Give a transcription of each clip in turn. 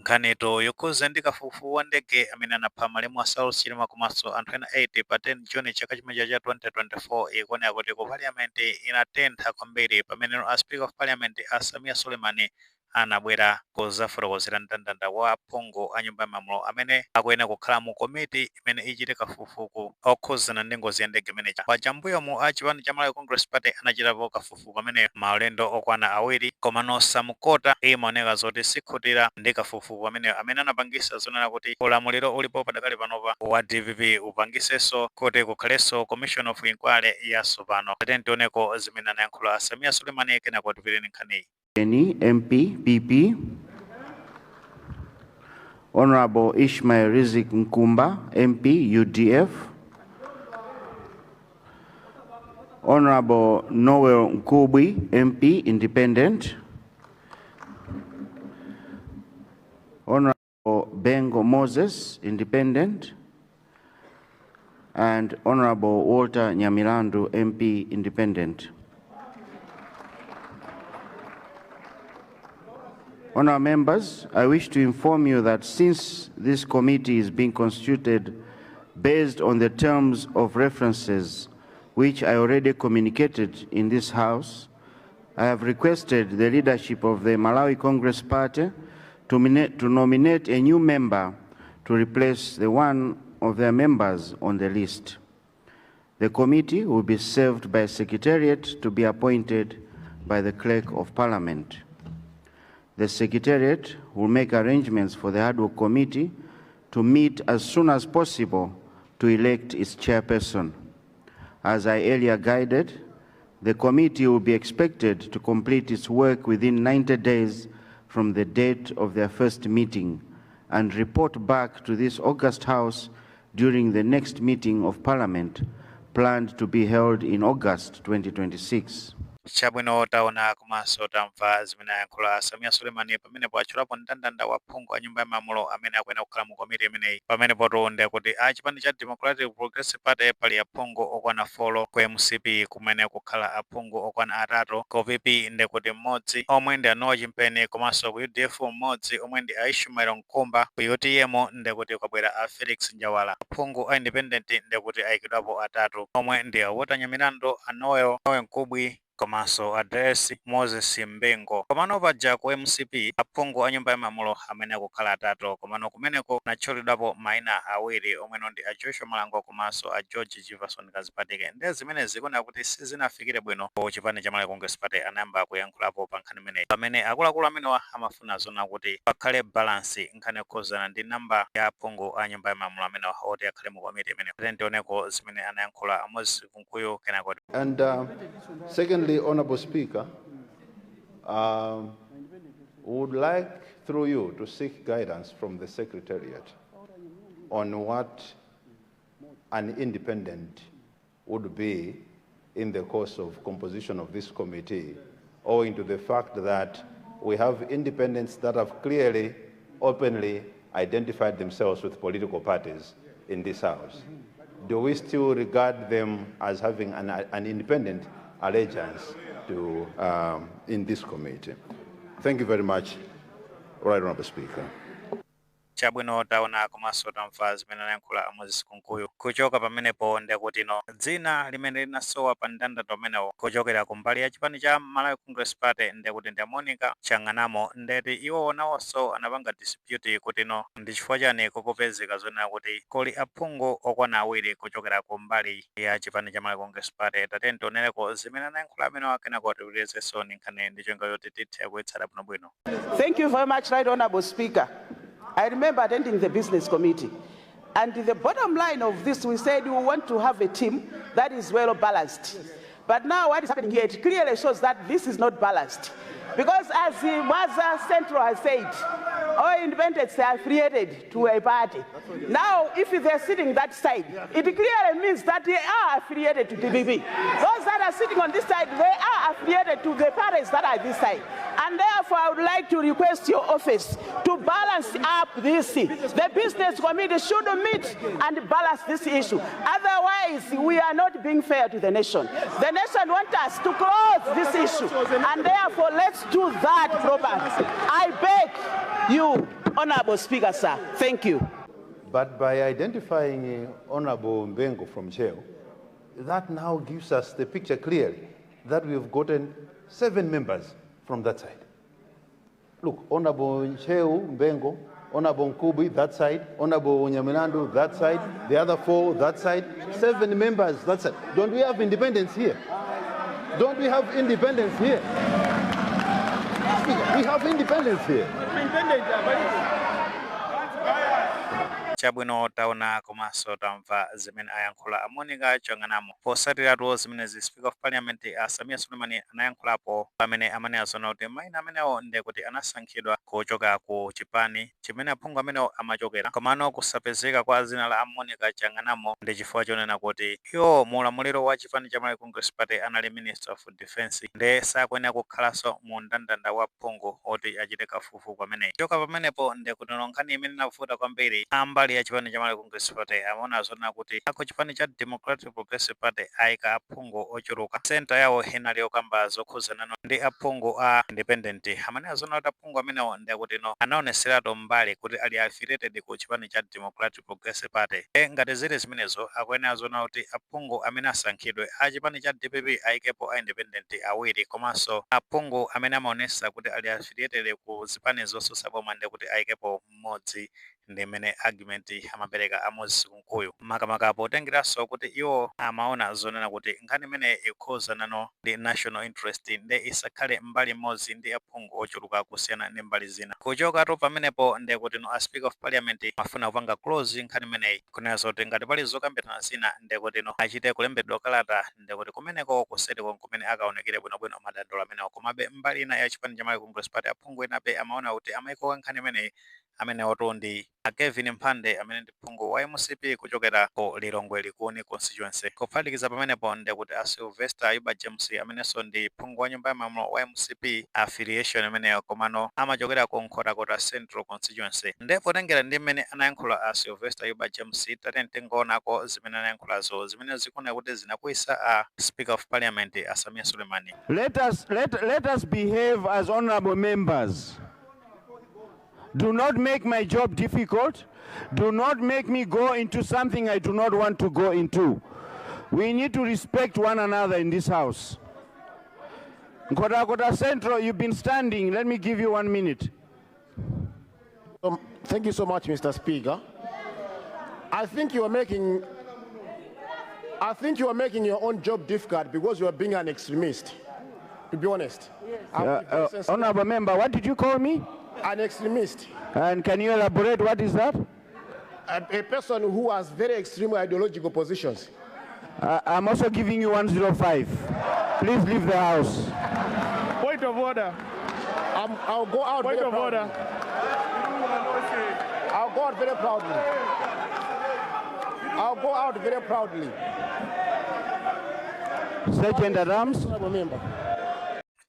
Nkhanitu yokhuza ndi kafukufuku wa ndege amene anapha malemu a Saulos Chilima komanso anthu ena 8 pa 10 June chaka chimenechi cha 2024 ikuoneka kuti ku Parliament inatentha kwambiri pamene a Speaker of Parliament a Sameer Suleman anabwera kuzafotokozera mndandanda wa aphungu a nyumba ya malamulo amene akuyenera kukhala mu komiti imene ichite kafukufuku okhuzana ndi ngozi ya ndege imeneyi. Paja m'mbuyomu a chipani cha Malawi Congress Party anachitapo kafukufuku ameneyo maulendo okwana awiri, komano Samkota imaoneka zoti sikhutira ndi kafukufuku ameneyo amene anapangisa zonena kuti ulamuliro ulipo padakali panopa wa dpp upangisenso kuti kukhalenso Commission of Inquiry yatsopano. Tatiyeni tioneko zimene anayankhula a Sameer Suleman kenako tipite ndi nkhaniyi. Eni, MP, PP. Honorable Ishmael Rizik Nkumba, MP, UDF. Honorable Noel Nkubwi, MP, Independent. Honorable Bengo Moses, Independent. And Honorable Walter Nyamilandu, MP, Independent. Honorable members, I wish to inform you that since this committee is being constituted based on the terms of references which I already communicated in this House, I have requested the leadership of the Malawi Congress Party to nominate a new member to replace the one of their members on the list. The committee will be served by a secretariat to be appointed by the Clerk of Parliament. The secretariat will make arrangements for the ad hoc committee to meet as soon as possible to elect its chairperson. As I earlier guided, the committee will be expected to complete its work within 90 days from the date of their first meeting and report back to this august House during the next meeting of Parliament planned to be held in August 2026. Chabwino, taona komanso tamva zimene ayankhula Sameer Suleman. Pamenepo atchulapo mndandanda wa phungu a nyumba ya malamulo amene akuyenera kukhala mu komiti imeneyi. Pamenepotu ndiye kuti a chipani cha Democratic Progressive Party pali aphungu okwana 4, ku MCP kumene kukhala aphungu okwana atatu, ku PP ndiye kuti mmodzi omwe ndi a Noah Chimpeni, komanso ku UDF mmodzi omwe ndi a Ishmael Nkumba, ku UTM ndiye kuti kwabwera a Felix Njawala. Aphungu a independent ndiye kuti ayikidwapo atatu omwe ndi a Walter Nyamilandu, a Noel Nkubwi komanso a Dres Moses Mbengo. Komano paja ku MCP aphungu a nyumba ya malamulo amene akukhala atatu, komano kumeneko natchulidwapo mayina awiri omweno ndi a Joshua Malango komanso a George Jivason Kazipatike. Ndiye zimene zikuoneka kuti sizinafikire bwino ku chipani cha Malawi Congress Party, anayamba kuyankhulapo pa nkhani imeneyi pamene akuluakulu amenewa amafuna zona kuti pakhale balance nkhani yokhuzana ndi namba ya aphungu a nyumba ya malamulo amenewa oti akhale mu komiti imeneyi. Tioneko zimene anayankhula a Moses Kunkuyu kenako. And secondly, Honorable Speaker, we would like through you to seek guidance from the Secretariat on what an independent would be in the course of composition of this committee, owing to the fact that we have independents that have clearly, openly identified themselves with political parties in this House. Do we still regard them as having an independent allegiance in this committee? Thank you very much, Right Honorable Speaker. Chabwino, taona komanso tamva zimene anayankhula a Moses Kunkuyu. Kuchoka pamenepo ndekuti no dzina limene linasowa pa mndandanda umenewo kuchokera kumbali ya chipani cha Malawi Congress Party ndekuti ndi a Monica Chang'anamo. Ndeti iwo nawonso anapanga dispute kuti no ndi chifukwa chani kukupezeka zonena kuti kuli aphungu okwana awiri kuchokera kumbali ya chipani cha Malawi Congress Party. Tatiyeni tionereko zimene anayankhula amenewa, kenako tipitirizenso ndi nkhani ndi cholinga choti tithe kuyitsata bwinobwino. Thank you very much, Right Honorable Speaker. I remember attending the business committee. And the bottom line of this, we said we want to have a team that is well balanced. But now what is happening here, it clearly shows that this is not balanced. Because as Mwanza Central has said, all independents are affiliated to a party. Now, if they're sitting that side, it clearly means that they are affiliated to DPP. Those that are sitting on this side, they are affiliated to the parties that are this side. And therefore, I would like to request your office to balance up this. The business committee should meet and balance this issue. Otherwise, we are not being fair to the nation. The nation wants us to close this issue. And therefore, let's do that properly. I beg you. Honorable Speaker, sir. Thank you. But by identifying Honorable Mbengo from Ntcheu, that now gives us the picture clearly that we've gotten seven members from that side. Look, Honorable Ntcheu Mbengo, Honorable Nkubi, that side, Honorable Nyamilandu, that side, the other four, that side, seven members, that side. Don't we have independence here? Don't we have independence here? Speaker, we have independence here. Chabwino, taona komanso tamva zimene ayankhula a Monica Chang'anamo. Posatiratu zimenezi, Speaker of Parliament a Samia Suleiman anayankhulapo pamene amanena zona kuti mayina amenewo ndi kuti anasankhidwa kuchoka ku chipani chimene aphungu amenewo amachokera, komano kusapezeka kwa zina la a Monica Chang'anamo ndi chifukwa chonena kuti iwo mu ulamuliro wa chipani cha Malawi Congress Party anali Minister of Defense, ndi sakuyenera kukhalanso mu mndandanda wa phungu oti achite kafukufuku ameneyi. Choka pamenepo ndi kuti nkhani imene inavuta kwambiri, ambali ya chipani cha Malawi Congress Party amaona zona kuti ako chipani cha Democratic Progressive Party ayika aphungu ochuluka. Center yawo inali yokamba zokhuzana ndi aphungu a independent. Amene azona kuti aphungu amenewo ndi akuti no anaoneseratu mbali kuti ali affiliated ku chipani cha Democratic Progressive Party. E ngati zili zimenezo, akuyenera zona kuti aphungu amene asankhidwe a chipani cha DPP ayikepo a independent awiri, komanso aphungu amene amaonesa kuti ali affiliated ku zipani zosusa boma ndi kuti ayikepo mmodzi. Ndi mmene argument amapereka a Moses Kunkuyu, makamaka potengeranso kuti iwo amaona zonena kuti nkhani imene ikhuzana no ndi national interest, ndi isakhale mbali imodzi ndi aphungu ochuluka kusiyana ndi mbali zina. Kuchokatu pamenepo ndi kuti no a Speaker of Parliament afuna kupanga close nkhani imeneyi, kunena zoti ngati pali zokambirana zina ndi kuti no achite kulembedwa kalata, ndi kuti kumeneko kuseriko kumene akaonekere bwinobwino madandaulo amenewo. Komabe mbali ina ya chipani cha Malawi Congress Party, aphungu enabe amaona kuti amayikoka nkhani imeneyi. Amenewotu ndi a Kevin Mphande amene ndi phungu wa MCP kuchokera ku Lilongwe Likuni constituency. Kuphatikiza pamenepo ndi kuti a Sylvester Ayuba James amenenso ndi phungu wa nyumba ya malamulo wa MCP affiliation imeneyo, komano amachokera ku Nkhotakota Central constituency. Ndipo potengera ndi mmene anayankhula a Sylvester Ayuba James, tate tingoonako zimene anayankhulazo zimene zikuoneka kuti zinakwiyitsa a Speaker of Parliament a Samia Sulemani. Let us behave as honorable members. Do not make my job difficult. Do not make me go into something I do not want to go into. We need to respect one another in this house. Nkhotakota Central, you've been standing. Let me give you one minute. Thank you so much, Mr. Speaker. I think you are making your own job difficult because you are being an extremist. To be honest, I will be very sensitive. Honorable member, what did you call me? An extremist. And can you elaborate what is that? A person who has very extreme ideological positions. I'm also giving you 105. Please leave the house. Point of order. I'll go out Point very of proudly. order. I'll go out very proudly. I'll go out very proudly. Sergeant Adams. Honorable member.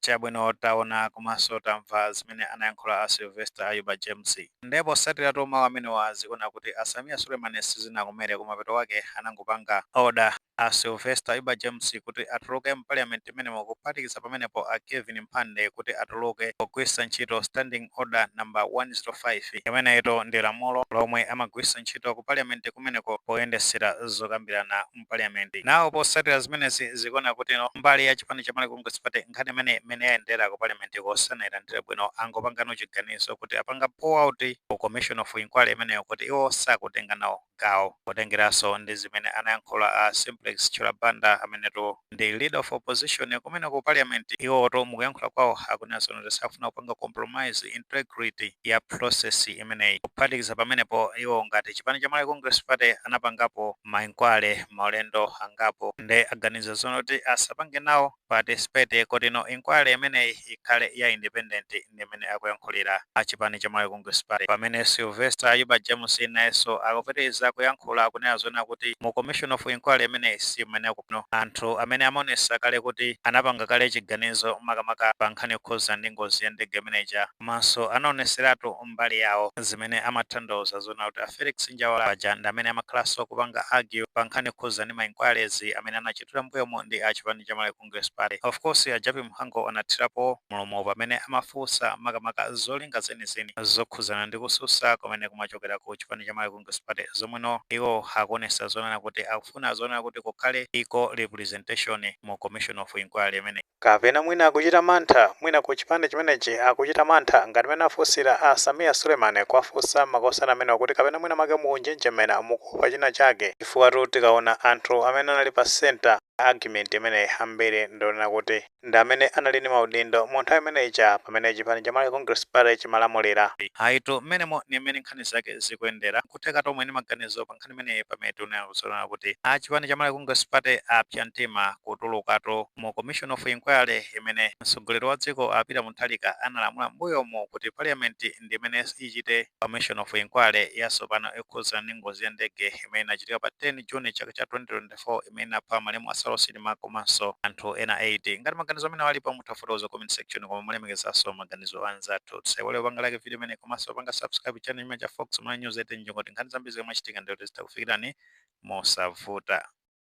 Chabwino, taona komanso tamva zimene anayankhula a Sylvester Ayuba James. Ndipo potsatira mawu amenewa, zikuona kuti a Samia Suleiman sizinakomere. Kumapeto wake anangopanga order a Sylvester Ayuba James kuti atuluke m'parliament imenemo, kuphatikiza pamenepo a Kevin Mphande kuti atuluke pogwiritsa ntchito standing order number 105, imeneyo ndi lamulo lomwe amagwiritsa ntchito ku parliament kumeneko poyendesera zokambirana m'parliament. Nawo potsatira zimenezi, zikuona kuti no mbali ya chipani cha Malawi Congress Party, nkhani imene yayendera ku parliament kosanayilandire bwino, angopangano chiganizo kuti apanga pull out ku commission of inquiry imeneyo, kuti iwo sakutenga nawo gawo, potengeranso ndi zimene anayankhula a Simplex Chithyola Banda ameneto ndi leader of opposition kumene ku parliament. Iwoto mukuyankhula kwawo akunena kuti safuna kupanga compromise integrity ya process imeneyi. Kuphatikiza pamenepo, iwo ngati chipani cha Malawi Congress Party anapangapo ma inquiry maulendo angapo, ndi aganiza zonoti asapange nawo participate kuti no inquiry imeneyi ikhale ya independent, ndi imene akuyankhulira a chipani cha Malawi Congress Party. Pamene Sylvester Ayuba James nayenso akupitiriza kuyankhula, kunena zona kuti mu commission of inquiry imeneyi si mmene kuno anthu amene amaonesa kale kuti anapanga kale chiganizo, makamaka pa nkhani yokhuza ndi ngozi ya ndege imeneja, komanso anaoneseratu mbali yawo zimene amatanthauza zona kuti a Felix Njawala paja ndi amene amakhalanso kupanga argue pa nkhani yokhuza ndi ma inquiries amene anachitira mbuyomo ndi a chipani cha Malawi Congress Party. Of course, a Jappie Mhango anathirapo mlomo pamene amafunsa makamaka zolinga zenizeni zokhuzana ndi kususa kumene kumachokera ku chipani cha Malawi Congress Party, zomweno iwo akuonesa zonena kuti akufuna zonena kuti kukhale equal representation mu commission of inquiry imene. Kapena mwina akuchita mantha, mwina ku chipani chimenechi akuchita mantha, ngati mene afunsira a Samia Suleiman kwafunsa makosana amene kuti kapena mwina make mukunjenjemera, mukuopa china chake? Chifukwa tikaona anthu amene anali pa center argument imeneyi, ambiri ndionena kuti ndi amene anali ndi maudindo mu nthawi imeneyi pamene chipani cha Malawi Congress Party chimalamulira. Ayitu, mmenemo ni mmene nkhani zake zikuyendera. Kutheka tomwe ndi maganizo pa nkhani imeneyi, pamene tikuona kuti a chipani cha Malawi Congress Party apsa mtima kutulukatu mu commission of inquiry imene mtsogoleri wa dziko a Peter Mutharika analamula m'mbuyomo kuti parliament ndi imene ichite commission of inquiry yatsopano yokhuzana ndi ngozi ya ndege imene inachitika pa 10 June chaka cha 2024, imene inapha malemu a Saulos Chilima komanso anthu ena 8. Ngati maganizo amene alipo, mutha kufotokoza comment section, koma mulemekezanso maganizo anzathu. Tisaiwale kupanga like video imene komanso kupanga subscribe channel imene cha Fox Malawi News 18, ngoti nkhani zambiri zikamachitika ndikuti zitakufikirani mosavuta.